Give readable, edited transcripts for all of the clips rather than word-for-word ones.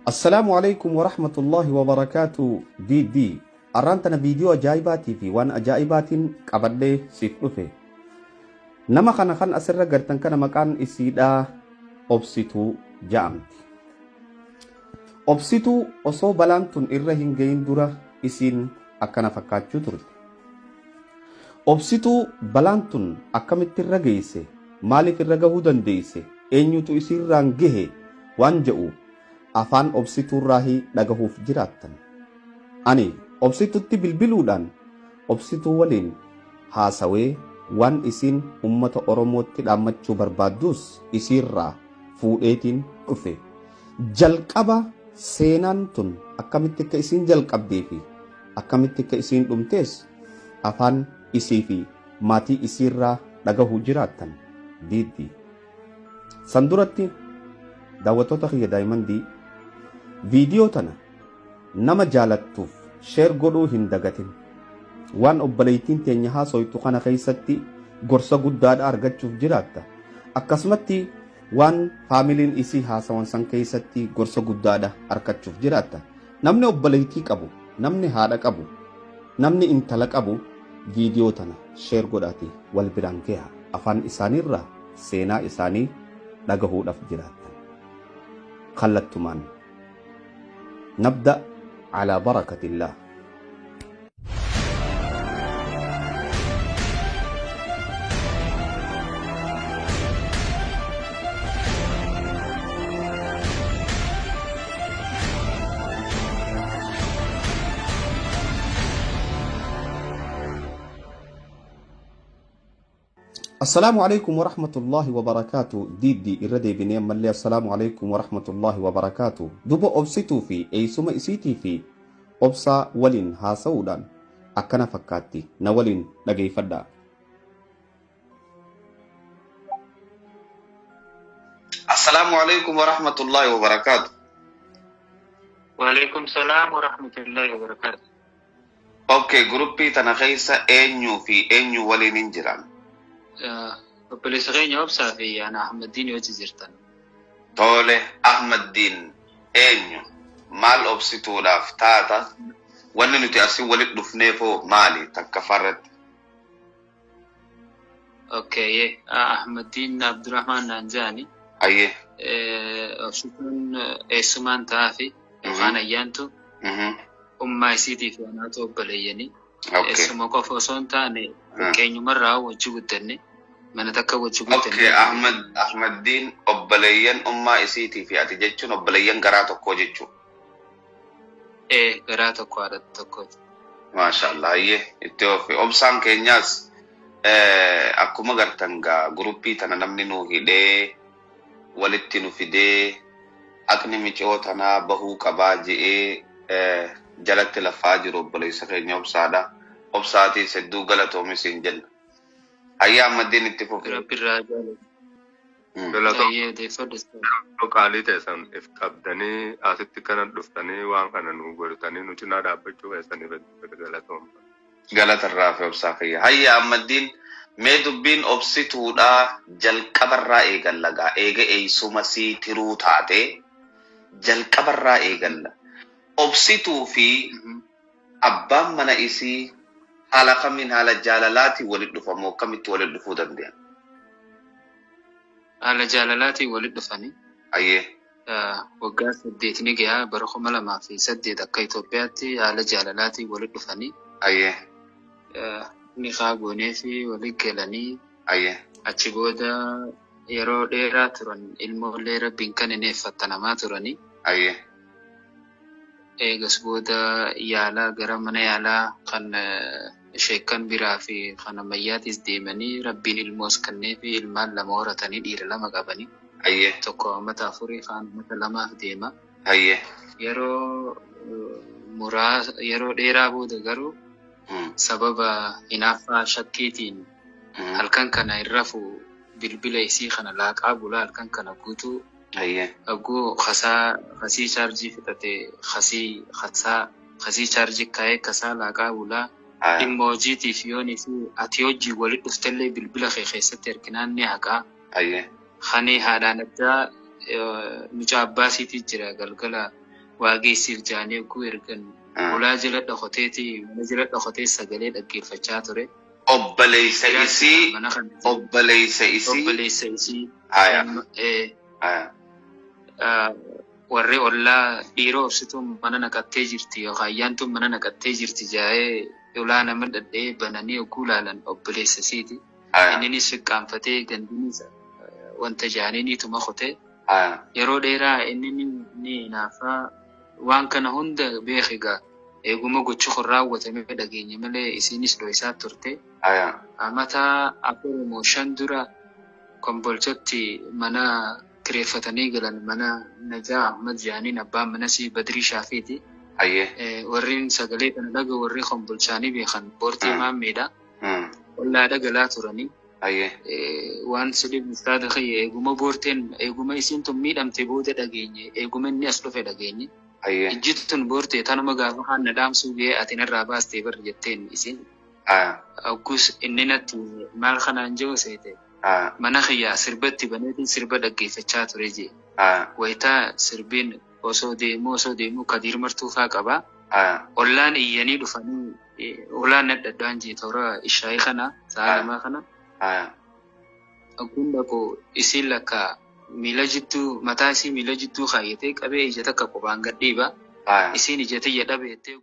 Assalaamu alaikum warahmatullahi wabarakaatu. DD arraan tana viidiyoo ajaa'ibaatii fi waan ajaa'ibaatiin qabadhee siif dhufe. Nama kana kan asirra gartan kana maqaan isiidhaa Obsituu ja'amti. Obsituu osoo balaan tun irra hin gahin dura isiin akkana fakkaachuu turte. Obsituu balaan tun akkamitti irra geesse, maaliif irra gahuu dandeesse, eenyutu isiirraan gahe waan jedhu afaan Obsituurraahi dhagahuuf jiraattan. Ani Obsitutti bilbiluudhaan Obsituu waliin haasawee waan isiin ummata Oromootti dhaammachuu barbaadduus isiirraa fuudheetiin dhufe. Jalqaba seenaan tun akkamitti akka isiin jalqabdee fi akkamitti akka isiin dhumtees afaan isii fi maatii isiirraa dhagahuu jiraattan. Diiddi. San duratti daawwattoota kiyya daa'imandii viidiyoo tana nama jaalattuuf share godhuu hin dagatin. Waan obboleettiin teenya haasoytu kana keessatti gorsa guddaadha argachuuf jiraatta. Akkasumatti waan faamiliin isii haasawan san keessatti gorsa guddaadha argachuuf jiraatta. Namni obboleettii qabu, namni haadha qabu, namni intala qabu viidiyoo tana share godhaati wal biraan gaha. Afaan isaaniirraa seenaa isaanii dhagahuudhaaf jiraattan. Kallattumaan nabda alaa barakatillah. Assalaamu alaikum warahmatullahi wabarakaatu. Diiddi irra deebinee ammallee assalaamu alaikum warahmatullahi wabarakaatu. Duba Obsituu fi eeysuma isiitii fi Obsaa waliin haasa'uudhaan akkana fakkaatti, na waliin dhageeffadhaa. Assalaamu alaikum warahmatullahi wabarakaatu. Waalaikum salaam warahmatullahi wabarakatuh. Okay, guruppii tana keessa eenyuu fi eenyu waliin hin jiran? Obboleessa keenya Obsaa fi ana Ahmaddiin wajji jirtan. Tole, Ahmaddiin eenyu? Maal Obsituudhaaf taata? Wanni nuti asii walitti dhufneefoo maali takka farratti? Okay, Ahmaddiin Abdurrahmaan naan jedhani. Ayyee. Obsituun eessumaan ta'aa fi yookaan ayyaantu ummaa isiitii fi anaatu obboleeyyanii. Eessuma qofa osoo hin taane keenyumarraa wajji guddanne, mana takka wajji guddanne. Okay, Ahmad Ahmaddiin obboleeyyan ummaa isiitii fi ati jechuun obboleeyyan garaa tokkoo jechuudha. Ee, garaa tokko, haadha tokkooti. Maasha Allah, ayyee, itti ofi. Obsaan keenyaas akkuma gartan gaa guruppii tana namni nu hidhee walitti nu fidee haqni micoo tanaa bahuu qabaa je'ee jalatti lafaa jiru obboleessa keenya Obsaadha. Obsaatiis hedduu galatoomis hin jenna. Hayyaa, Ahmaddiin, itti fufi. Rabbirraa jaalatu. Galatoo. Ayyee, odeeffadhu. Qaalii ta'e if qabdanii asitti kana dhuftanii waan kana nu godhatanii nu cinaa dhaabbachuu keessaniif galatoomna. Galatarraa fi Obsaa kiyya. Hayya Ahmaddiin, mee dubbiin Obsituudhaa jalqabarraa eegalla gaa, eega eeysuma sii tiruu taate jalqabarraa eegalla. Obsituu fi abbaan mana isii haala kamiin, haala jaalalaatiin walitti dhufamoo akkamitti walitti dhufuu danda'an? Haala jaalalaatiin walitti dhufanii. Ayyee. Waggaa 8 ni gahaa, bara 2008 akka Itoophiyaatti haala jaalalaatiin walitti dhufanii. Ayyee. Nikaa goonee fi walitti galanii Ayyee. achi booda yeroo dheeraa turan, ilmoollee Rabbiin kan hin eeffattanamaa turanii. Ayyee. Eegas booda yaalaa gara mana yaalaa kan sheekkan biraa fi kan ammayyaatis deemanii Rabbiin ilmoos kennee fi ilmaan lama horatanii, dhiira lama qabanii. Ayyee. Tokko uummata afurii, kaan uummata lamaaf deema. Ayyee. Yeroo muraasa, yeroo dheeraa booda garuu sababa hinaaffaa shakkiitiin halkan kana hin rafu, bilbila isii kana laaqaa bulaa halkan kana guutuu. Ayyee. Hagguu kasaa kasii chaarjii fixate, kasii kasaa kasii chaarjii kaa'ee kasaa laaqaa bulaa. Dhimma hojiitiif yoonii fi ati hojii walitti dhuftellee bilbila kee keessatti erginaan ni haqaa. Ayyee. Kani haadhaan addaa mucaa abbaa isiitii jira galgala. Waa geessiif jaanii hogguu ergan ulaa jala dhokoteeti mana jala dhokotee sagalee dhaggeeffachaa ture. Obboleessa isii Mana kana obboleessa isii obboleessa isii haya eh, haya warri ollaa dhiiroo obsituun mana naqattee jirti yookaan ayyaantuun mana naqattee jirti jaa'ee ulaa nama dhadhee bananii hogguu laalan obboleessa isiiti. Haya Inninis fiqqaanfatee gandinis wanta jaaniiniituma kotee haya yeroo dheeraa inni ni hinaafaa waan kana hunda beekigaa eeguma gochi kun raawwatamee dhageenye malee isiinis dho'isaa turte. Haya Amata 4 moo 5 dura Kombolchatti mana kireeffatanii galan mana Najaa Ahmad Jaaniin abbaan manasii Badrii Shaafiiti. Hayyee. Warreen sagalee kana dhaga warri Kombolchaanii beekan boortii maammeedha. Ollaa dhagalaa turanii. Hayyee. Waan silib ustaada kiyya eeguma boorteen eeguma isiin tun miidhamte booda dhageenye eeguma inni as dhufe dhageenye. Hayyee. Ijji tun boortee tanuma gaafa haan na dhaamsuu ga'ee ati narraa baastee barri jetteen isiin. Haya. Hoggus inni natti maal kanaan jiru seete. Haya. Mana kiyyaa sirbatti baneetiin sirba dhaggeeffachaa ture jee. Haya. Wayitaa sirbiin osoo deemuu osoo deemuu Kadiir Martuufaa qabaa. Haya. Ollaan iyyanii dhufanii olaan nadhadhaan jee toora ishaayii kana sa'a Haya. 2 kana. Haya. Hogguun dhaqu isiin lakka miila jidduu mataa isii miila jidduu kaayyatee qabee ija takka qubaan gad dhiiba. Haya. Isiin ija tiyya dhabeettee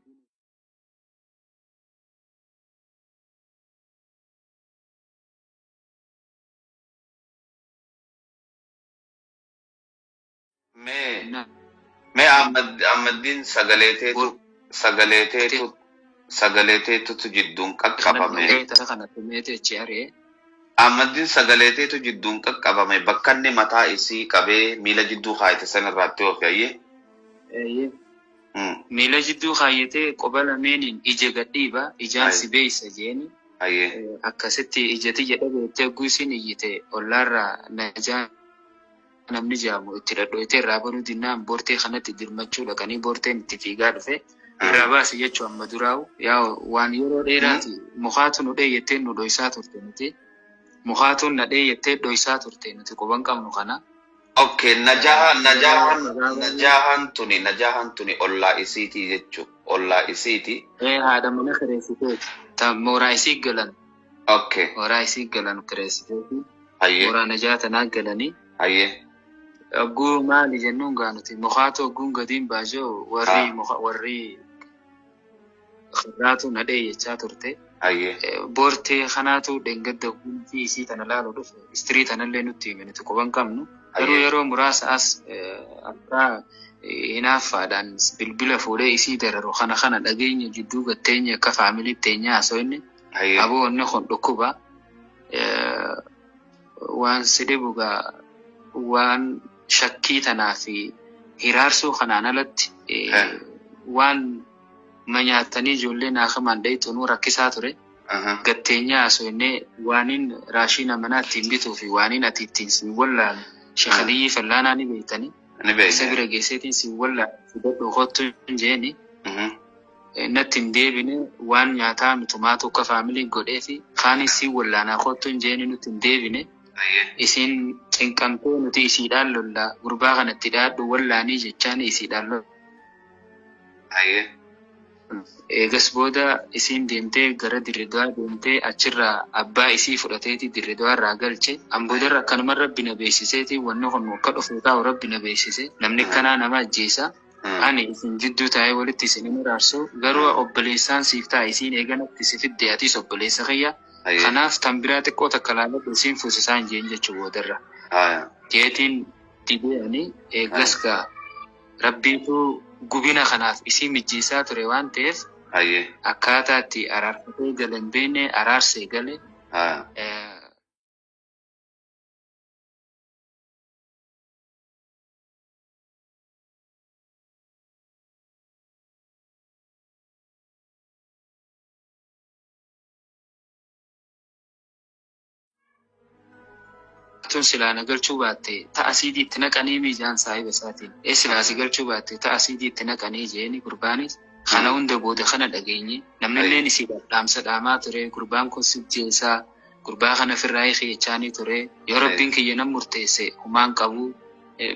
Mee mee Ahmad Ahmaddiin sagaleeteetu sagaleeteetu sagaleeteetutu jidduun qaqqabame. Kana tumeete achi ari'ee. Ahmaddiin sagaleeteetu jidduun qaqqabame bakka inni mataa isii qabee miila jidduu kaayate san irraatti oofe hayyee. Eeyyee. Miila jidduu kaayyatee quba lameeniin ija gad dhiiba ijaan si beeysa jeeni. Hayyee. Akkasitti ija tiyya dhabeettee hogguu isiin iyyite ollaarraa Najaa namni jaamu itti dhadhooytee irraa banuu dinnaan boortee kanatti dirmachuu dhaqanii boorteen itti fiigaa dhufe irraa baase jechuu amma duraa'u yaa waan yeroo dheeraati mukaatu nu dheeyyettee nu dhoysaa turte nuti mukaatuun na dheeyyettee dhoysaa turte nuti quban qabnu kana. Okay, Najahan Najahan Yeroo baay'ee Najahan tuni Najahan tuni ollaa isiiti jechuu ollaa isiiti. Haadha mana kireessiteeti. Ta mooraa isii galan Okay, mooraa isii galan kireessiteeti. Hayyee. Mooraa Najaa tanaa galanii. Hayyee. Hogguu maali jennuun gaa nuti mukaatu hogguun gadiin baajoo warri muka warri khirraatu na dheeyyachaa turte. Hayyee. Boortee kanaatu dheengadda hogguun isii tana laalu dhufe istirii tanallee nutti hime nuti quban qabnu. Garuu Hayyee. yeroo muraasa as akka hinaaffaadhaan bilbila fuudhee isii dararu kana kana dhageenya jidduu gatteenya akka faamilii teenya haasoo inni Hayyee. Aboo inni kun dhukkuba waan si dhibu gaa waan shakkii tanaa fi hiraarsuu kanaan alatti waan manyaatanii ijoollee naakamaan dhayitunuu rakkisaa ture. Gatteenyaa haasoo inni waaniin raashiina manaa ittiin bituu fi waaniin ati ittiin siin wallaalu sheekaliyyii fallaanaa ni beektanii. Ni Isa beekna. Bira geesseetiin siin wallaalu fudhadhu kottu hin jeeni. Natti hin deebine waan nyaataa nutumaatu akka faamiliin godhee fi kaanis siin wallaanaa kottu hin jeeni nutti hin deebine. Hayyee. Isiin cinqamtee nuti isiidhaan lollaa gurbaa kanatti dhaadhu wallaanii jechaan isiidhaan lolla. Hayyee. Eegas booda isiin deemtee gara Dirridawaa deemtee achirraa abbaa isii fudhateeti Dirridawaa irraa galche. An boodarra akkanuma Rabbi na beeksiseeti wanni kun akka dhufu taa'u Rabbi na beeksise. Namni akkanaa nama ajjeesa. Ani isin jidduu taa'ee walitti isin hin araarsu. Garuu obboleessaan siif ta'a isiin eeganatti si fidde atis obboleessa kiyya. Hayyee. Kanaaf tan biraa xiqqoo takka laaladhu isiin fuusisaan jeen jechuu boodarra. Haya. Jeetiin dibee ani eegas gaa Rabbiitu gubina kanaaf isii mijjiisaa ture waan ta'eef Hayyee. Akkaataa itti araarfatee gale hin beekne araarsee gale. Haya. Tun silaa na galchuu baatte ta'a siidii itti naqanii miijaan saahiba isaatiin. Ee silaa si galchuu baatte ta'a siidii itti naqanii jeeni gurbaanis kana hunda booda kana dhageenye namni illeen isii dhaamsa dhaamaa ture gurbaan kun si jeesaa gurbaa kana firraa hiikechaanii ture yoo Rabbiin kiyya nan murteesse humaan qabu.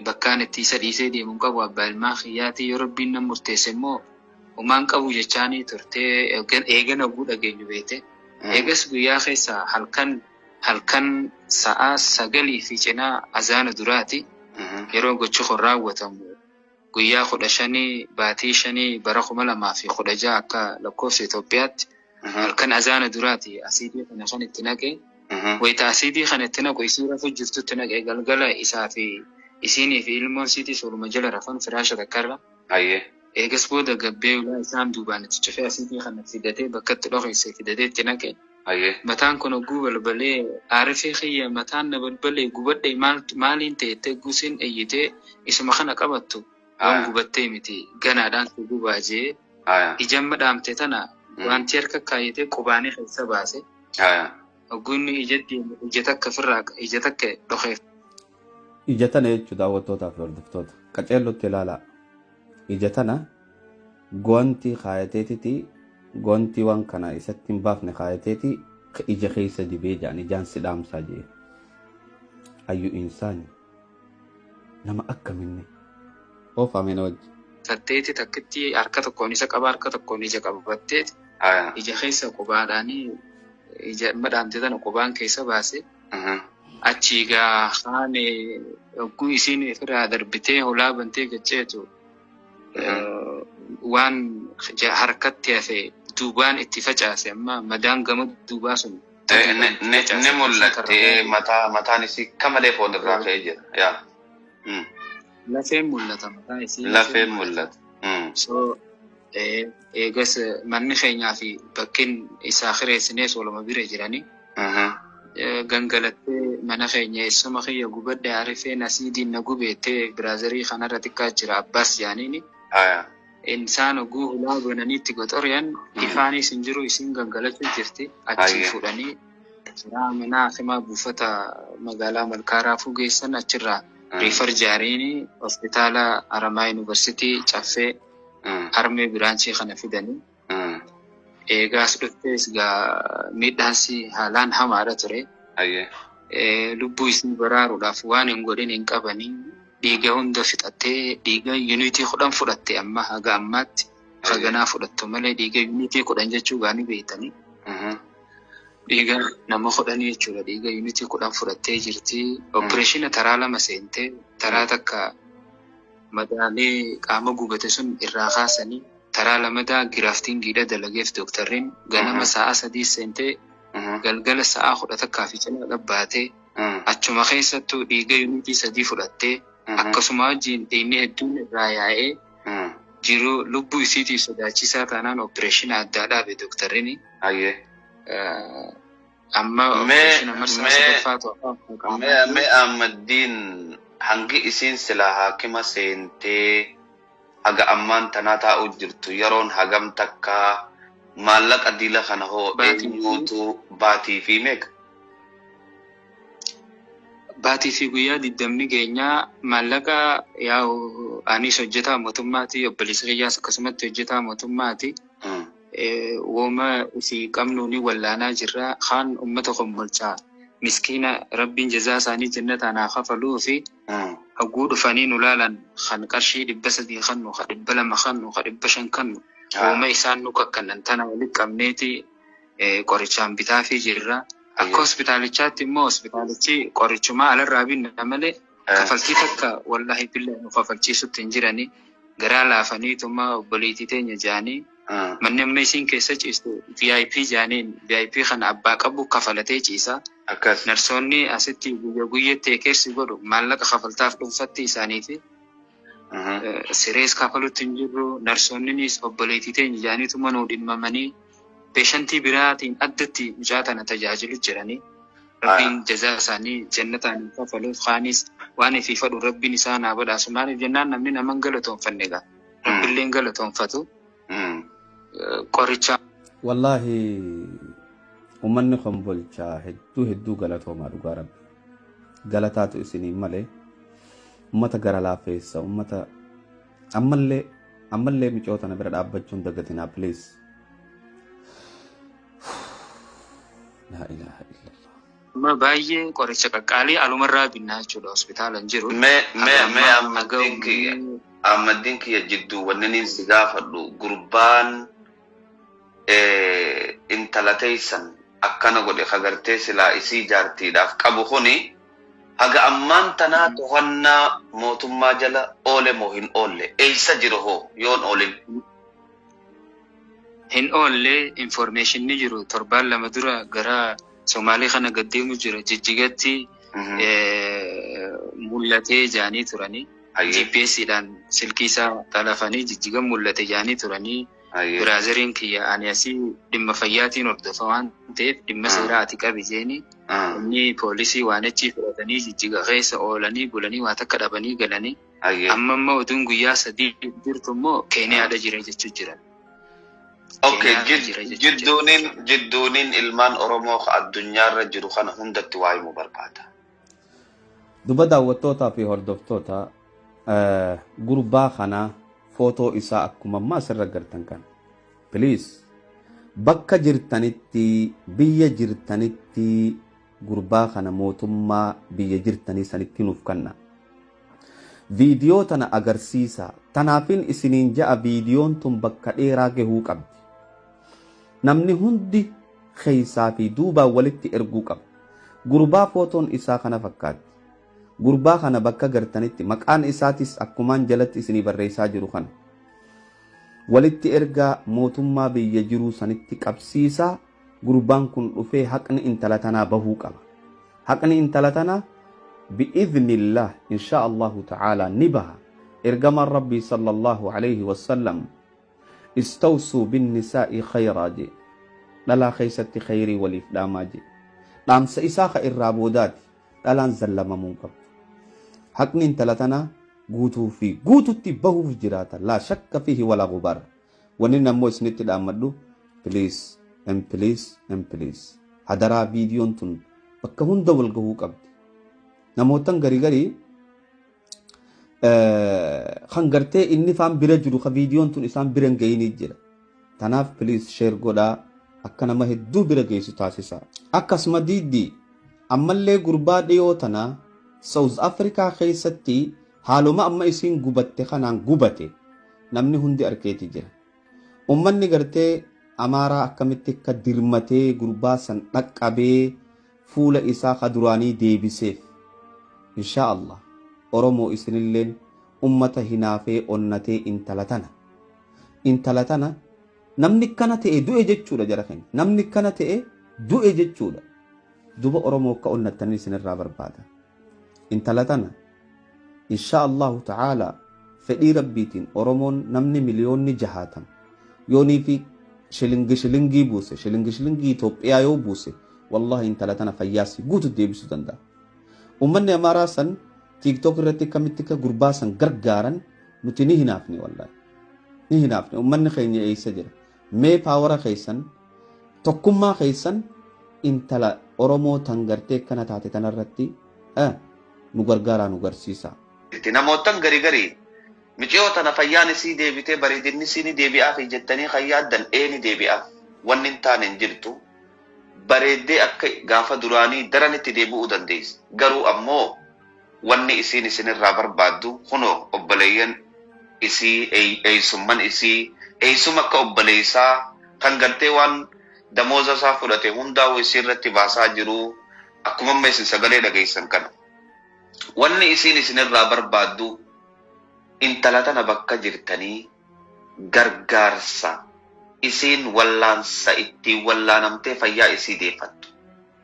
Bakkaan itti isa dhiisee deemu hin qabu abbaa ilmaa kiyyaatii yoo rabbiin nan murteesse immoo homaan qabu jechaanii turtee eegana oguu dhageenyu beete. Eegas guyyaa keessa halkan sa'a 9 fi cinaa azaana duraati yeroo gochi kun raawwatamu guyyaa 15 baatii 5 bara 2016 akka lakkoofsa Itoophiyaatti halkan azaana duraati asiidii kana kan itti naqe. Wayita asiidii kana itti naqu isii rafu jirtutti naqe galgala isaa fi isiinii fi ilmoon siitii soluma jala rafan firaasha takkarra. Eegas booda gabbee ulaa isaan duubaan itti cufee asiidii kana fidatee bakka itti dhokeesse fidatee itti naqe. Mataan kun hogguu balbalee aarifee kiyya mataan na balbalee gubadhe maaliin ta'ettee guusin iyyitee isuma kana qabattu waan gubattee miti ganaadhaan si gubaa jee ijamma dhaamte tana wanti harka kaayyatee qubaanii keessa baase. Hogguunni ija deemu ija takka firraa ija takka dhokeef. Ija tana jechuun daawwattootaa fi hordoftoota qaceellotti ilaalaa. Ija tana goontii kaayateetiti goontii waan kana isatti hin baafne kaayateeti ija keessa dibee jedhan ijaan si dhaamsaa jee. Ayyu insaani nama akkaminni oofame na wajji. Fatteeti takkitti harka tokkoon isa qaba harka tokkoon ija qabatteeti ija keessa qubaadhaanii ija madhaamte tana qubaan keessa baase. Achi gaa haane hogguu isiin ofirraa darbitee holaa bantee gacceetu waan harkatti hafe duubaan itti facaase amma madaan gama duubaa sun. Ni mul'atti mataan isii kamalee foon irraa ka'ee jira. Yaa. Lafeen mul'ata mataa isii. Lafeen mul'ata. So eegas manni keenyaa fi bakkeen isaa kireessinees waluma bira jiranii. Gangalattee mana keenya eessuma kiyya gubadhe arifeen asiidiin na gubeettee biraazarii kanarra xiqqaa jira abbaas jaaniini. Insaan oguu hulaa bananii itti goxoriyan ifaanis hin jiru isiin gangalachuu jirti achii fuudhanii karaa mana hakimaa buufata magaalaa Malkaa Raafuu geessan achirraa riifar jaariini hospitaala Haramaa Yuunivarsiitii Caffee Harmee Biraanchii kana fidanii. Eegaas dhuftees gaa miidhaansi haalaan hamaadha ture. Lubbuu isii baraaruudhaaf waan hin godhin hin qabanii dhiiga hunda fixattee dhiiga yuunitii 10 fudhatte amma haga ammaatti haganaa fudhattu malee dhiiga yuunitii 10 jechuu gaanii beektanii. Dhiiga nama 10 jechuudha dhiiga yuunitii 10 fudhattee jirti. Opereeshina taraa 2 seentee taraa takka madaalee qaama gubate sun irraa kaasanii taraa lamadaa giraaftingiidha dalageef dooktarriin ganama sa'a 3 seentee galgala sa'a 11 fi cinaa dhabbaatee achuma keessattuu dhiiga yuunitii 3 fudhattee akkasuma wajjin dhiigni hedduun irraa yaa'ee jiru lubbuu isiitiif sodaachisaa taanaan opereeshina addaa dhaabe dooktarriin. Amma opereeshina marsaa sadaffaatu afaan. Mee Ahmaddiin hangi isiin silaa haakima seentee haga ammaan tanaa taa'u jirtu yeroon hagam takka maallaqa diila kana hoo eenyuutu baatii fi meeqa? Baatii fi guyyaa 20 geenyaa maallaqa yaa'u anis hojjetaa mootummaati obboleessa kiyyaas akkasumatti hojjetaa mootummaati. Wooma isii qabnu ni wallaanaa jirra kaan uummata kombolchaa miskiina rabbiin jazaa isaanii jannataan haa kafaluu fi hogguu dhufanii nu laalan kan qarshii 300 kannu kan 200 kannu kan 500 kannu wooma isaan nu kakkannan tana walitti qabneeti qorichaan bitaafii jirra. Akka hospitaalichaatti immoo hospitaalichi qorichumaa alarraa binna malee kafaltii takka wallaahi billahi nu kafalchiisutti hin jirani garaa laafaniituma obboleettii teenya jaanii manni amma isiin keessa ciistu VIP jaaniin VIP kana abbaa qabu kafalatee ciisa. Narsoonni asitti guyya guyyatti ekeersi godhu maallaqa kafaltaaf dhuunfatti isaaniifi sirees kafalutti hin jirru narsoonninis obboleettii teenya jaaniituma nuu dhimmamanii peeshantii biraatiin addatti mucaa tana tajaajilu jiranii rabbiin jazaa isaanii jannataan kafaluuf kaanis waan ifii fadhu rabbiin isaan haa badhaasu maaliif jennaan namni nama hin galatoonfanne egaa rabbiillee hin galatoonfatu qoricha. Wallaahi uummanni kombolchaa hedduu hedduu galatoomaa dhugaa rabbi galataatu isiniin malee uummata gara laafeessa uummata ammallee micoo tana bira dhaabbachuun dagatinaa please. La ilaha illallah. Amma baay'ee qoricha qaqqaalii alumarraa binnaa jechuudha hospitaala hin jiru. Mee mee Haga mee ammaa Ahmaddiin haga kiyya uummanni Ahmaddiin kiyya jidduu wanni niin si gaafadhu gurbaan intala teeysan akkana godhe kagartee silaa isii jaartiidhaaf qabu kuni haga ammaan tanaa to'annaa mootummaa jala oole moo hin oolle, eeysa jiru hoo yoon oolin? Hin oolle. Information ni jiru, torbaan 2 dura gara Somaalii kana gad deemu jira, Jijjigatti mul'atee jaanii turanii. GPS-dhaan silkii isaa xalafanii Jijjigan mul'ate jaanii turanii. Biraazeriin kiyya ani asii dhimma fayyaatiin hordofa waan ta'eef dhimma seeraa ati qabi jeeni. Inni poolisii waan achii fudhatanii Jijjiga keessa oolanii bulanii waa takka dhabanii galanii. Amma immoo oduun guyyaa 3 jirtu immoo Keeniyaadha jira jechuu jiran. Okay, Keeniyaadha jira jechuu jiran. Jidduuniin ilmaan Oromoo ka addunyaarra jiru kana hundatti waa himuu barbaada. Duba daawwattootaa fi hordoftoota, gurbaa kana footoo isaa akkuma ammaa asirra gartan kana. Please, bakka jirtanitti, biyya jirtanitti, gurbaa kana mootummaa biyya jirtanii sanitti nuuf kenna. Viidiyoo tana agarsiisa. Tanaafin isiniin ja'a, viidiyoon tun bakka dheeraa gahuu qabdi. Namni hundi keeysaa fi duubaan walitti erguu qaba. Gurbaa footoon isaa kana fakkaatti. Gurbaa kana bakka gartanitti maqaan isaatis akkumaan jalatti isinii barreessaa jiru kana. Walitti ergaa, mootummaa biyya jiruu sanitti qabsiisaa. Gurbaan kun dhufee haqni intala tanaa bahuu qaba. Haqni intala tanaa bi'idhnillah insha Allahu ta'ala ni baha. Ergamaan Rabbii sallallahu alayhi wasallam "Istawsuu binnisaa'i khayraa" jee. Dhalaa keessatti khayrii waliif dhaamaa jee. Dhaamsa isaa ka irraa boodaati. Dhalaan zallamamuu hin qabdu. Haqni intala tanaa guutuu fi guututti bahuuf jiraata. Laa shakka fihi walaa gubaar. Wanni ammoo isinitti dhaammadhu, please and please and please. Hadaraa, viidiyoon tun bakka hunda wal gahuu qabdi. Namootan garii garii kan gartee inni faan bira jiru ka viidiyoon tun isaan bira hin gahinii jira. Tanaaf please, share godhaa, akka nama hedduu bira geessu taasisa. Akkasuma diiddii ammallee gurbaa dhiyoo tana South Africa keessatti haaluma amma isiin gubatte kanaan gubate namni hundi arkeeti jira. Ummanni gartee Amaaraa akkamitti akka dirmatee gurbaa san dhaqqabee fuula isaa ka duraanii deebiseef. Insha Allah Oromoo isinilleen ummata hinaafee onnatee intala tana. Intala tana namni kana ta'e du'e jechuudha jara keenya. Namni kana ta'e du'e jechuudha. Duba Oromoo akka onnattanii isinirraa barbaada. Intala tana insha Allahu ta'ala fedhii Rabbiitiin Oromoon namni miliyoonni 60 yoonii fi shilingi shilingii buuse, shilingi shilingii Itoophiyaa yoo buuse, wallahi intala tana fayyaasi guutu deebisuu danda'a. Uummanni Amaaraa san TikTok irratti akkamitti akka gurbaa san gargaaran nuti ni hinaafne, wallahi. Ni hinaafne. Uummanni keenya eessa jira? Mee power keessan, tokkummaa keessan intala Oromoo tan gartee akkana taate tanarratti nu gargaaraa, nu garsiisa. Namootan garii garii miciyoo tana fayyaan isii deebitee bareedinni isii ni deebi'aaf jettanii kan yaaddan, ee, ni deebi'aaf. Wanni hin taane hin jirtu. Bareeddee akka gaafa duraanii daran itti deebi'uu dandeessi. Garuu ammoo wanni isiin isinirraa barbaaddu kunoo obboleeyyan isii, eeysumman isii, eeysuma akka obboleessaa kan gartee waan damooza isaa fudhate hundaa'u isii irratti baasaa jiru akkuma amma isin sagalee dhageessan kana. Wanni isiin isinirraa barbaaddu intala tana bakka jirtanii gargaarsa isiin wallaansa ittiin wallaanamtee fayyaa isii deeffattu.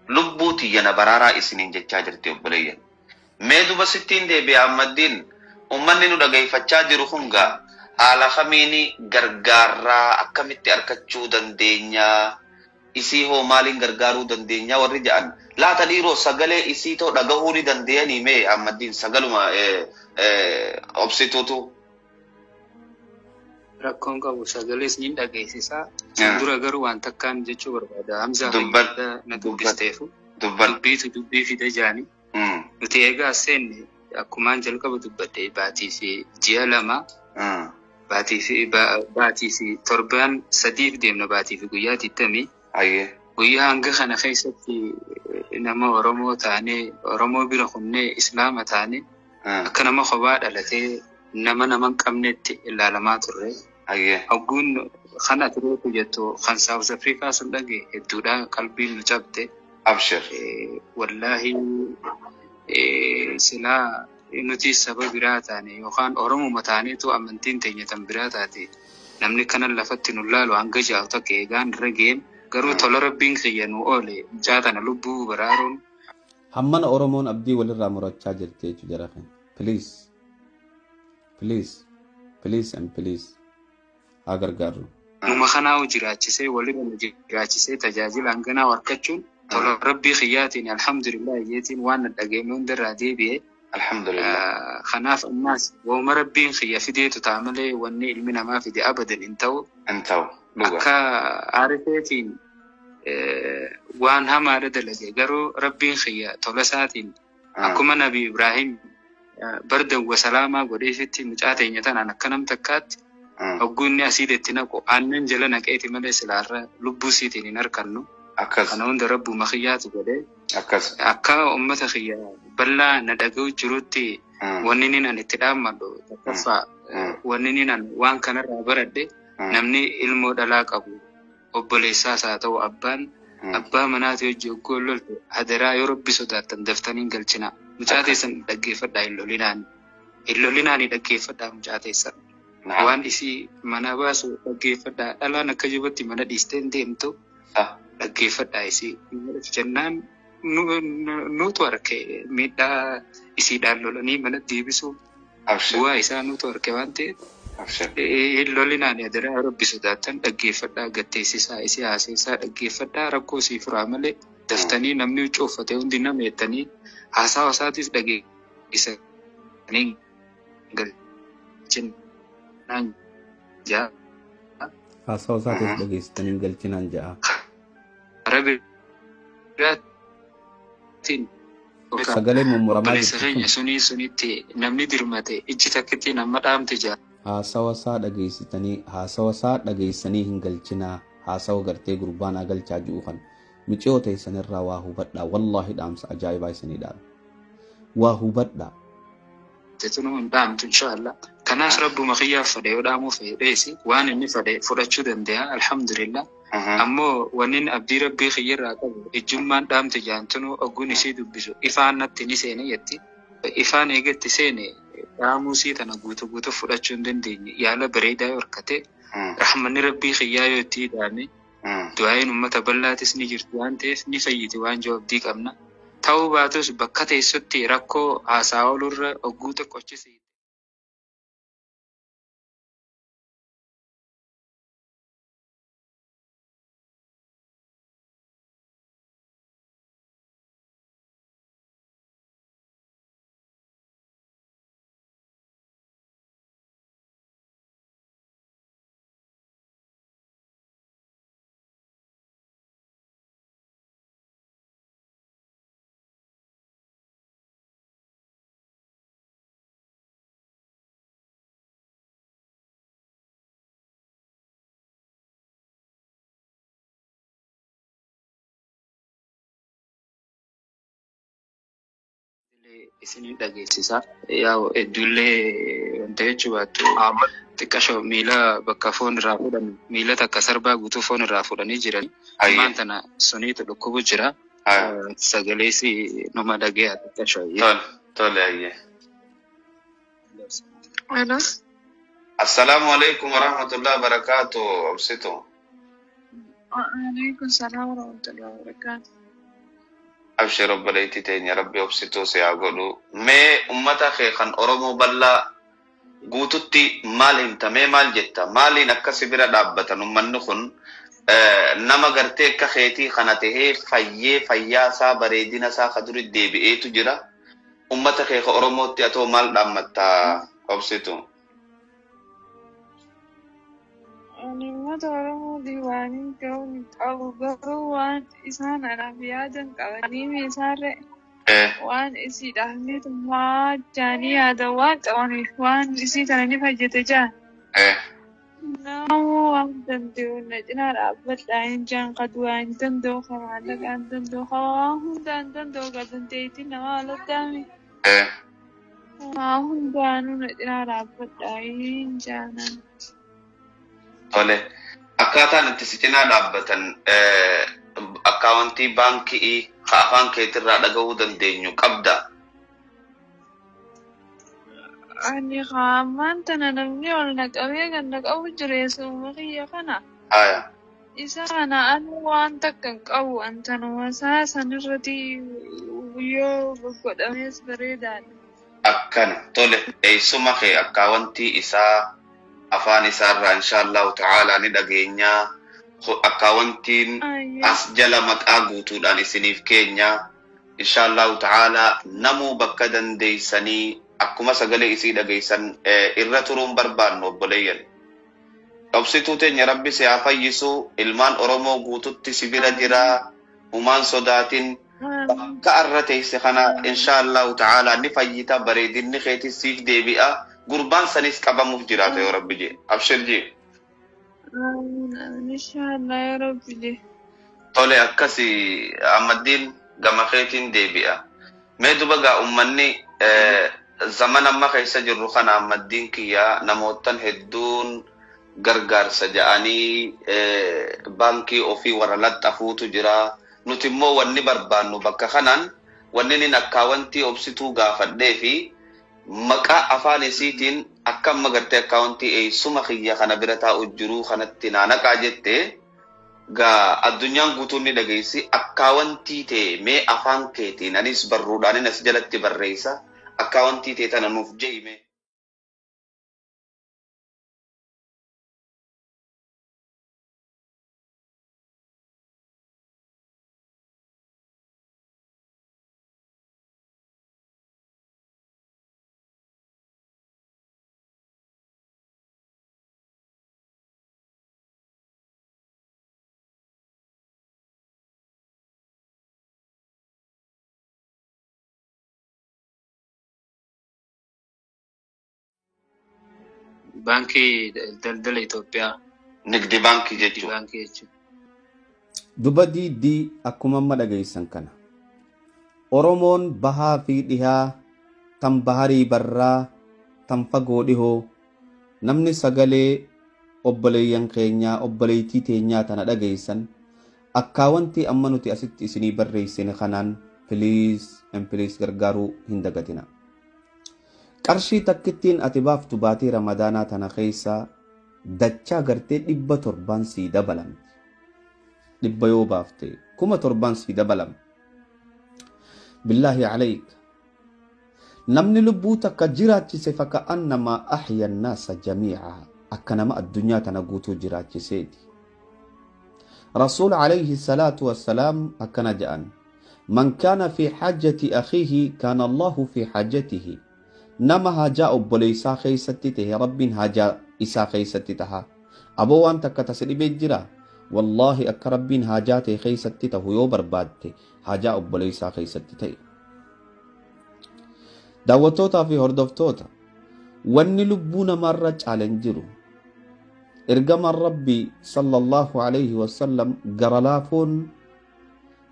Lubbuu tiyya na baraaraa isiniin jechaa jirti obboleeyyan. Mee duba sittiin deebi'a Ammaddiin, uummanni nu dhageeffachaa jiru kun gaa haala kamiini gargaarraa, akkamitti argachuu dandeenyaa, isii hoo maaliin gargaaruu dandeenyaa warri jedhan laata dhiiroo sagalee isii too dhagahuu ni dandeenyanii? Mee Ammaddiin, sagaluma Obsituutu. Rakkoon qabu, sagalee isiniin dhageessisaa. Sun dura garuu waan takkaan jechuu barbaada. Hamzaa Dubbadhu. fayyada na dubbisteefu. Dubbadhu. Dubbiitu dubbii fida jaani. Nuti eegaa seenne akkumaan jalqaba dubbadhe baatii fi ji'a 2, baatii fi torbaan sadiif deemna, baatii fi guyyaa 20. Guyyaa hanga kana keessatti Nama Oromoo taanee Oromoo bira kunnee Islaama taanee akka nama kophaa dhalatee nama nama hin qabnetti ilaalamaa turre. Hogguun kan ati reefu jettu kan South Africa sun dhage hedduudha qalbiin nu cabte. Abshir. Wallaahi silaa nuti saba biraa taane yookaan Oromuma taaneetu amantiin teenya tan biraa taate namni kanan lafatti nu laalu hanga ja'a takka eegaan irra ga'een garuu tola rabbiin kiyya nu oole mucaa tana lubbuu baraaruun. Hammana Oromoon abdii walirraa murachaa jirti jechuudha jara keenya. Please, please, please and please haa gargaarru. Numa kanaa jiraachisee walirra nu jiraachisee tajaajila hanganaa argachuun tola rabbii kiyyaatiin alhamdulillah yeetiin waan na dhageenye hundarraa deebi'ee. Alhamdulillah. Kanaaf ammaas wooma rabbiin kiyya fideetu ta'a malee wanni ilmi namaa fide abadan hin ta'u. Hin ta'u. Akka aarifeetiin waan hamaadha dalage garuu rabbiin kiyya tola isaatiin akkuma Nabi Ibraahim bardan wa salaamaa godheefitti mucaa teenya tanaan akka nam takkaatti hogguu inni asiidetti naqu aannan jala naqeeti malee silaarra lubbuu siitiin hin harkannu. Kana hunda rabbuma kiyyaatu godhee. Akka uummata kiyya bal'aa na dhaga'u jirutti wanni inni ani itti dhaammadhu tokkoffaa wanni inni ani waan kanarraa baradhe namni ilmoo dhalaa qabu obboleessaas haa ta'u abbaan abbaa manaati hojii hogguu lolte hadaraa yoo rabbi sodaattan daftanii hin galchinaa. Mucaa teessan dhaggeeffadhaa hin lolinaan. Hin lolinaani dhaggeeffadhaa mucaa teessan. Waan isii mana baasu dhaggeeffadhaa dhalaan akka jibatti mana dhiistee hin deemtu dhaggeeffadhaa isii. Jennaan nuutu arke miidhaa isiidhaan lolanii mana deebisuu bu'aa isaa nuutu arke waan ta'eef hin lolinaani hadaraa rabbi sodaattan dhaggeeffadhaa gatteessisaa isii haaseessaa dhaggeeffadhaa rakkoo isii furaa malee daftanii namni huccuu uffatee hundi nama jettanii haasawa isaatis dhageessanii galchinaan ja'a. Haasawa isaatis dhageessanii galchinaan ja'a. Karaa biraatiin Sagalee mummuramaa obboleessa keenya sunii sunitti namni dirmate ijji takkitti nama dhaamte ja'a. Haasawa isaa dhageessitanii haasawa isaa dhageessanii hin galchinaa haasawa gartee gurbaanaa galchaa ji'u kan miciyoo teessanirraa waa hubadhaa wallaahi dhaamsa ajaa'ibaa isinii dhaame waa hubadhaa. Tetunu hin dhaamtu inshaallah. Kanaaf rabbuma kiyyaaf fedhe yoo dhaamuu fedheesi waan inni fedhe fudhachuu danda'a alhamdulillah. Ammoo wanni abdii rabbii kiyyarraa qabu ijjummaan dhaamte jaantunuu ogguun isii dubbisu ifaan natti ni seene jetti. Ifaan eegatti seene dhaamuu isii tana guutuu guutuu fudhachuu hin dandeenye yaala bareedaa yoo harkate rahmanni rabbii kiyyaa yoo itti hidhaame du'aayin uummata bal'aatis ni jirti waan ta'eef ni fayyiti waan jiru abdii qabna. Ta'uu baatus bakka teessotti rakkoo haasaa oolurra ogguu tokkochisi. Isinii dhageessisa. Yaa'u hedduullee wanta jechuu baattu xiqqasho miila bakka foon irraa fuudhan miila takka sarbaa guutuu foon irraa fuudhanii jiran. Ammaan tana suniitu dhukkubu jira. Sagalees numa dhagee'a xiqqasho. Tole ayyee. Hello. Assalaamu alaikum warahmatullahi wabarakatuh. Obsitu. Waalaikum salaam warahmatullahi wabarakatuh. Abshir obboleettii teenya rabbi obsituu si haa godhu. Mee uummata kee kan Oromoo bal'aa guututti maal himta? Mee maal jetta? Maaliin akkasi bira dhaabbatan uummanni kun nama gartee akka keetii kana tahee fayyee fayyaa isaa bareedina isaa ka duri deebi'eetu jira. Uummata kee ka Oromootti atoo maal dhaammatta obsitu? Ani uummata Oromoo diwaanii ga'uun qabu garuu waan isaan anaaf yaadan qabanii isaarra waan isiidhaaf ni tummaa jaanii yaadan waan qabaniif waan isii kana ni fayyada jaan. Namuu waan danda'u na cinaa dhaabbadhaa hin jaan qadu waan hin danda'u ka maallaqa hin danda'u ka waan hundaa hin danda'u ka dandeettii nama alatti waa hundaanuu na cinaa dhaabbadhaa hin jaanan. Tole. Akkaataan itti si cinaa dhaabbatan akkaawwantii baankii ka afaan keetirraa dhagahuu dandeenyu qabda. Ani ammaan tana namni ol na qabee kan na qabu jireessuma kiyya kana. Haya. Isa kana ani waan takka hin qabu antanuma isaa sanirratti yoo godhamees bareedaadha. Akkana. Tole. Eessuma kee akkaawwantii isaa afaan isaarraa inshaallahu ta'aalaa ni dhageenyaa. Akkaawwantiin as jala maqaa guutuudhaan isiniif keenya. Inshaallahu ta'aalaa namuu bakka dandeeysanii akkuma sagalee isii dhageessan irra turuun barbaannu obboleeyyan. Obsituu teenya Rabbi si haa fayyisu, ilmaan Oromoo guututti si bira jira, humaan sodaatin bakka arra teesse kana inshaallahu ta'aalaa ni fayyita, bareedinni keetis siif deebi'a, gurbaan sanis qabamuuf jiraata yoo Rabbi jee. Abshir jee. Inshaallah yoo Rabbi jee. Tole akkasi Ahmaddiin gama keetiin deebi'a. Mee duba gaa ummanni zaman amma keessa jirru kana Ahmaddiin kiyya namootan hedduun gargaarsa ja'anii baankii ofii warra laxxafuutu jira. Nuti immoo wanni barbaannu bakka kanaan wanni nin akkaawwantii obsituu gaafadhee fi maqaa afaan isiitiin akka amma gartee akkaawwantii eessuma kiyya kana bira taa'u jiruu kanatti naanaqaa jette gaa addunyaan guutuun ni dhageessi akkaawwantii ta'e mee afaan keetiin anis barruudhaanin as jalatti barreessa akkaawwantii ta'e tana nuuf je'ime. Baankii daldala Itoophiyaa. Nigdi baankii jechuudha. Baankii jechuudha. Duba diiddii akkuma amma dhageessan kana. Oromoon bahaa fi dhihaa, tan baharii barraa, tan fagoo dhihoo, namni sagalee obboleeyyan keenyaa, obboleeytii teenyaa tana dhageessan, akkaawwantii amma nuti asitti isinii barreessine kanaan please and please gargaaruu hin dagatina. Qarshii takkittiin ati baaftu baatii Ramadaanaa tana keessa dachaa gartee 700 sii dabalamti. 100 yoo baafte 7,000 sii dabalamti. Billaahi alayk. Namni lubbuu takka jiraachise faka'annamaa ahya annaasa jamii'a. Akka nama addunyaa tana guutuu jiraachiseeti. Rasuul alayhi salaatu wassalaam akkana jedhan. Man kaana fi hajjati akhiihi kaana Allahu fi hajjatihi. Nama hajaa obboleessaa keessatti tahe Rabbiin hajaa isaa keessatti taha. Aboo waan takka tasi dhibee jira. Wallaahi akka Rabbiin hajaa ta'e keessatti tahu yoo barbaadde hajaa obboleessaa keessatti ta'e. Daawwattootaa fi hordoftoota wanni lubbuu namaarra caalan jiru. Ergamaan Rabbii sallallahu alayhi wasallam gara laafoon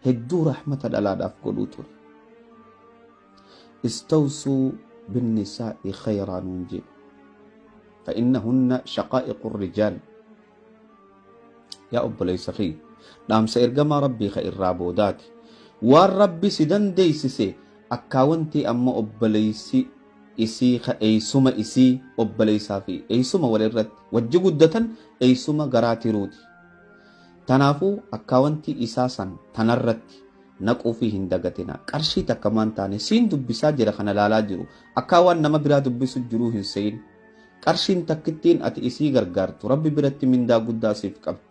hedduu rahmata dhalaadhaaf godhuu ture. Istawsuu binnisaa'i khayraa nuun jedhe. Fa'innahunna shaqaa'iqu rijaal. Yaa obboleessa kiyya dhaamsa ergamaa Rabbii ka irraa boodaati. Waan Rabbi si dandeessise akkaawwantii amma obboleessi isii ka eessuma isii obboleessaa fi eessuma walirratti wajji guddatan eessuma garaa tiruuti. Kanaafuu akkaawwantii isaa san tanarratti naquu fi hin dagatina. Qarshii takka maan taane siin dubbisaa jira kana laalaa jiru. Akkaa waan nama biraa dubbisu jiruu hin se'in. Qarshiin takkittiin ati isii gargaartu Rabbi biratti mindaa guddaa siif qabdi.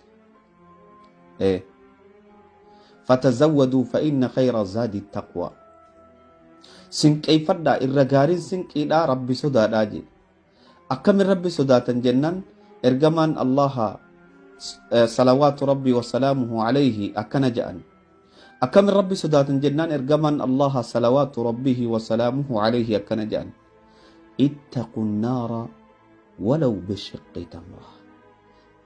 Fatazawwaduu fa'inna khayra zaadi taqwa. Sinqeeffadhaa irra gaariin sinqiidhaa Rabbi sodaadhaa jedhe. Akkamin Rabbi sodaatan jennaan ergamaan Allaha salawaatu Rabbi wasalaamuhu alayhi akkana jedhan. Akkamin Rabbi sodaatan jennaan ergamaan Allaha salawaatu Rabbihi wasalaamuhu alayhi akkana jedhan. Ittaqu naara walaw bishiqqi tamra.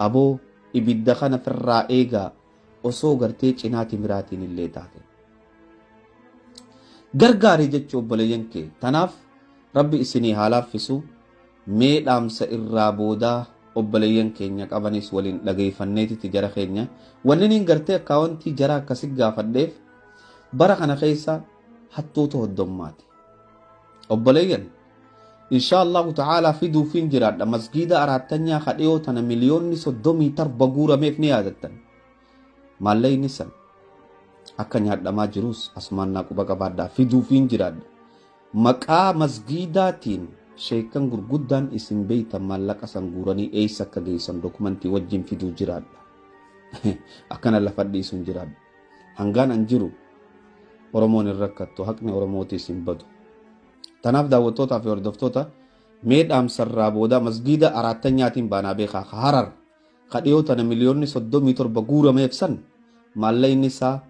Aboo ibidda kana firraa eegaa osoo gartee cinaa timiraatiin illee taate. Gargaari jechuu obboleeyyan kee. Tanaaf Rabbi isinii haa laaffisu. Mee dhaamsa irraa boodaa obboleeyyan keenya qabanis waliin dhageeffanneetiti jara keenya. Wanni niin gartee akkaawwantii jara akkasi gaafadheef bara kana keessa hattuutu hoddommaati. Obboleeyyan insha Allahu ta'ala fiduufiin jiraadha. Masgiida araattanyaa kadhiyoo tana miliyoonni 37 guurameef ni yaadattan. Maallaqni san akka nyaadhamaa jirus asumaan naa quba qabaadhaa fiduufiin jiraadha. Maqaa masgiidaatiin sheekan gurguddaan isin beeytan maallaqa san guuranii eessa akka geessan dokumentii wajjin fiduu jiraadha. Akkana lafa dhiisuun jiraadha. Hangaan an jiru Oromoon hin rakkattu, haqni Oromootiis hin badu. Tanaaf daawwattootaa fi hordoftoota, mee dhaamsarraa booda masgiida araattanyaatiin baanaa beekaa Harar kadhiyoo tana miliyoonni 37 guurameef san maallaqni isaa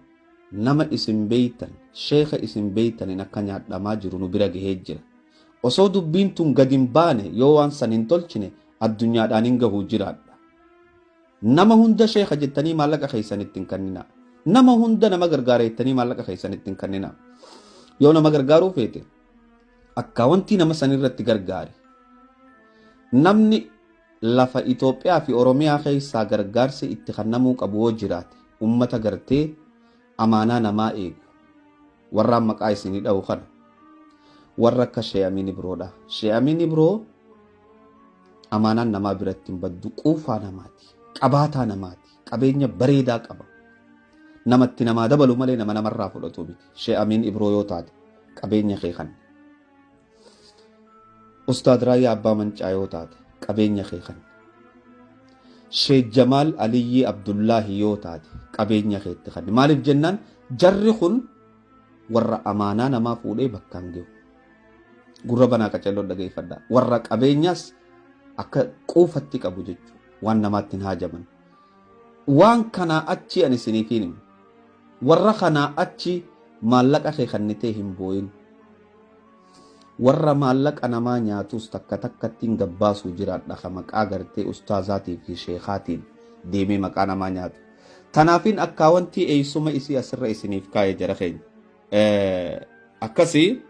nama isin beeytan, sheeka isin beeytaniin akka nyaadhamaa jiru nu bira gahee jira. Osoo dubbiin tun gadi hin baane yoo waan san hin tolchine addunyaadhaan hin gahuu jiraadha. Nama hunda sheeka jettanii maallaqa keessan ittiin kenninaa. Nama hunda nama gargaara jettanii maallaqa keessan ittiin kenninaa. Yoo nama gargaaruu feete akka wanti nama san irratti gargaari. Namni lafa Itoophiyaa fi Oromiyaa keessaa gargaarsi itti kennamuu qabu yoo jiraate ummata gartee amaanaa namaa eegu warraan maqaa isinii dha'u kana warra akka Shee'amiin Ibroodha. Shee'amiin Ibroo amaanaan namaa biratti hin baddu, quufaa namaati, qabaataa namaati, qabeenya bareedaa qaba. Namatti namaa dabalu malee nama namarraa fudhatu miti. Shee'amiin Ibroo yoo taate qabeenya kee kan. Ustaad Raayyaa Abbaa Mancaa yoo taate qabeenya kee kan. Sheek Jamaal Aliyyii Abdullaahi yoo taate qabeenya keetti kan. Maaliif jennaan jarri kun warra amaanaa namaa fuudhee bakkaan gahu. Gurra banaa qaceelloo dhageeffadha. Warra qabeenyaas akka quufatti qabu jechuudha. Waan namaatti hin haajaman. Waan kanaa achi ani isiniif himu. Warra kanaa achi maallaqa kee kannitee hin boo'in. Warra maallaqa namaa nyaatus takka takkatti hin gabbaasuu jiraadha. Ka maqaa gartee ustaazaatii fi sheekaatiin deemee maqaa namaa nyaatu. Tanaafin akkaawwantii eeysuma isii asirra isiniif kaa'e jara keenya. Akkasii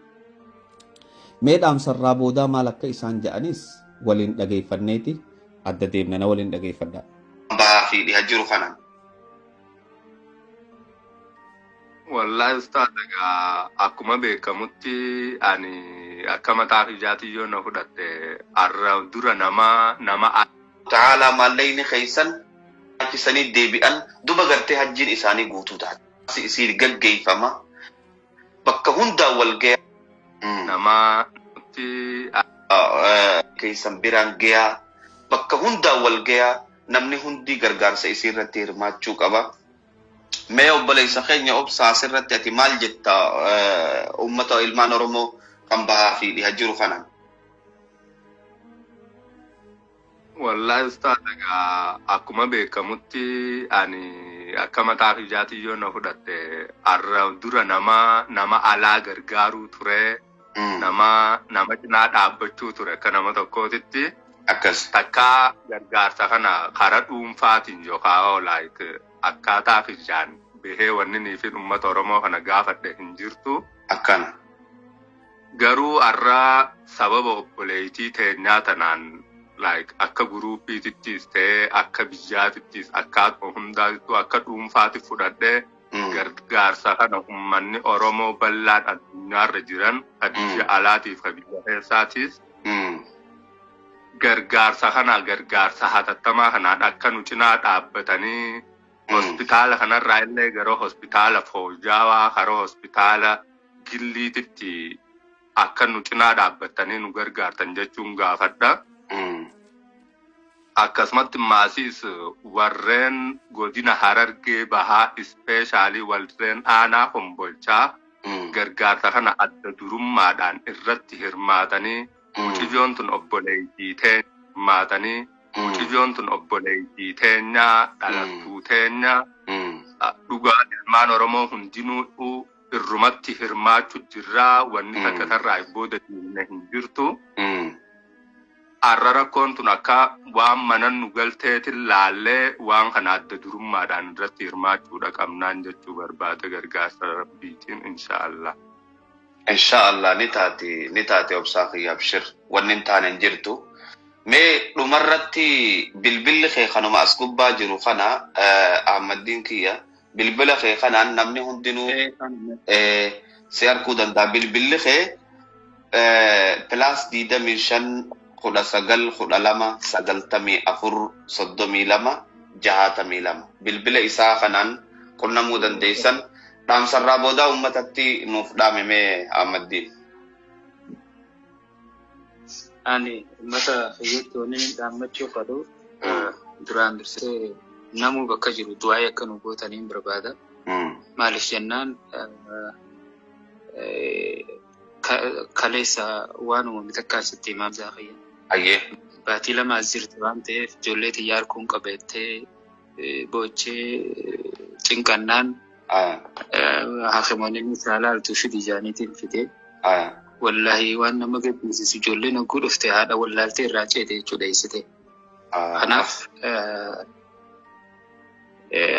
mee dhaamsarraa boodaa maal akka isaan jedhanis waliin dhageeffanneeti adda deemna, na waliin dhageeffadhaa. Bahaa fi dhiha jiru kanaan. Wallahi ustaaz, egaa akkuma beekamutti ani akka mataa kiyyaatti yoo na fudhatte har'a dura nama Ta'aalaa maallaqni keessan achisanii deebi'an duba gartee hajjiin isaanii guutuu taate. Isii gaggeeffama bakka hundaan wal gayaa. Nama nutti Keessan biraan gayaa bakka hundaan wal gayaa, namni hundi gargaarsa isii irratti hirmaachuu qaba. Mee obboleessa keenya obsaa, asirratti ati maal jetta uummata ilmaan Oromoo kan bahaa fi dhiha jiru kanaan? Wallahi ustaaz, egaa akkuma beekamutti ani akka mataa kiyyaatti yoo na fudhatte har'a dura nama alaa gargaaruu ture, nama cinaa dhaabbachuu ture akka nama tokkootitti. Takkaa gargaarsa kana karaa dhuunfaatiin yookaan like akkaataa kiyyaan bahee wanni nii fi uummata Oromoo kana gaafadhe hin jirtu. Garuu har'a sababa obboleettii teenyaa tanaan like akka guruupiitittis ta'ee akka biyyaatittis akka hundaatittuu akka dhuunfaatti fudhadhee gargaarsa kana uummanni Oromoo bal'aan addunyaarra jiran ka biyya alaatiif ka biyya keessaatiis gargaarsa kana gargaarsa hatattamaa kanaan akka nu cinaa dhaabbatanii hospitaala kanarraa illee gara hospitaala fooyya'aa karaa hospitaala gilliititti akka nu cinaa dhaabbatanii nu gargaartan jechuun gaafadha. Akkasumatti maasiis warreen godina Harargee Bahaa, especially warreen aanaa Kombolchaa, gargaarsa kana adda durummaadhaan irratti hirmaatanii mucayyoon tun obboleettii teenya hirmaatanii mucayyoon tun obboleettii teenyaa dhalattuu teenyaa dhugaa ilmaan Oromoo hundinuu irrumatti hirmaachuu jirraa, wanni takka tarraa booda deemne hin jirtu. Har'a rakkoon tun akka waan mana nu galteetiin laallee waan kana adda durummaadhaan irratti hirmaachuudha qabnaan jechuu barbaada gargaarsa rabbiitiin inshaallah. Inshaallah ni taati, ni taati obsaa kiyya, abshir, wanni hin taane hin jirtu. Mee dhumarratti bilbilli kee kanuma as gubbaa jiru kana, Ahmaddiin kiyya, bilbila kee kanaan namni hundinuu si arguu danda'a. Bilbilli kee +25 19 12 94 32 62. Bilbila isaa kanaan qunnamuu dandeessan. Dhaamsarraa boodaa uummatatti nuuf dhaame mee, Ahmaddiin. Ani uummata kiyyatti wanni inni dhaammachuu fedhu, duraan dursee namuu bakka jiru du'aa akka nu gootaniin barbaada. Maaliif jennaan, kaleessa waan uumame takkaan sitti himaa kiyya. Ayyee. Baatii 2 as jirti waan ta'eef ijoollee xiyyaa harkuun qabattee boochee cinqannaan haakimoonni isaa laaltuu fidi jaaniitiin fidee. Wallaahi waan nama gaddisiisu, ijoolleen hogguu dhufte haadha wallaaltee irraa ceete jechuudha eessite. Kanaaf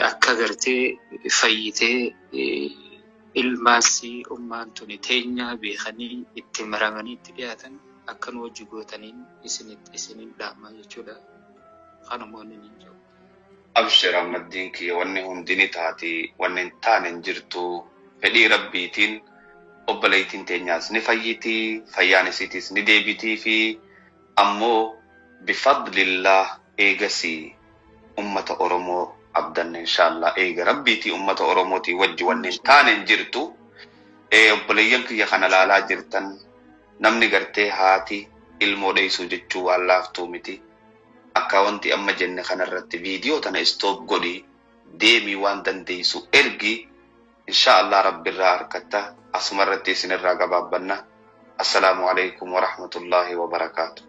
akka gartee fayyitee ilmaasii ummaan tuni teenya beekanii itti maramanii itti dhiyaatan akka nu wajji gootaniin isinin dhaama jechuudha. Kanuma wanni hin jiru. Abshir Ahmaddiin kiyya, wanni hundi ni taati, wanni hin taane hin jirtu. Fedhii rabbiitiin obboleettiin teenyaas ni fayyiti, fayyaan isiitiis ni deebitii fi ammoo bifadlillah eegasii ummata Oromoo abdanne inshaallah eega rabbiitii ummata Oromootii wajji wanni hin taane hin jirtu. Obboleeyyan kiyya kana laalaa jirtan, namni gartee haati ilmoo dheessuu jechuu waan laaftuu miti. Akka wanti amma jenne kanarratti viidiyoo tana stop godhi, deemii waan dandeessu ergi, inshaallah rabbirraa harkatta. Asumarratti isinirraa gabaabbanna. Assalaamu alaikum warahmatullaahi wabarakaatu.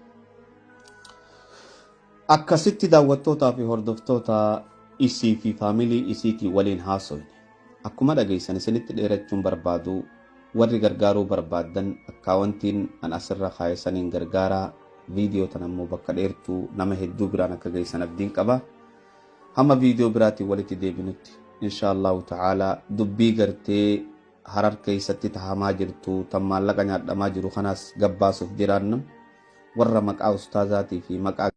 Akkasitti daawwattootaa fi hordoftoota isii fi faamilii isiitii waliin haasofne. Akkuma dhageessan isinitti dheerachuun barbaadu, warri gargaaruu barbaaddan akkaawwantiin an asirra kaayesaniin gargaaraa. Viidiyoo tan ammoo bakka dheertuu nama hedduu biraan akka geessan abdiin qaba. Hamma viidiyoo biraatiin walitti deebinutti, insha Allahu ta'ala, dubbii gartee Harar keessatti tahamaa jirtu tan maallaqa nyaadhamaa jiru kanaas gabbaasuuf jiraannu warra maqaa ustaazaatii fi maqaa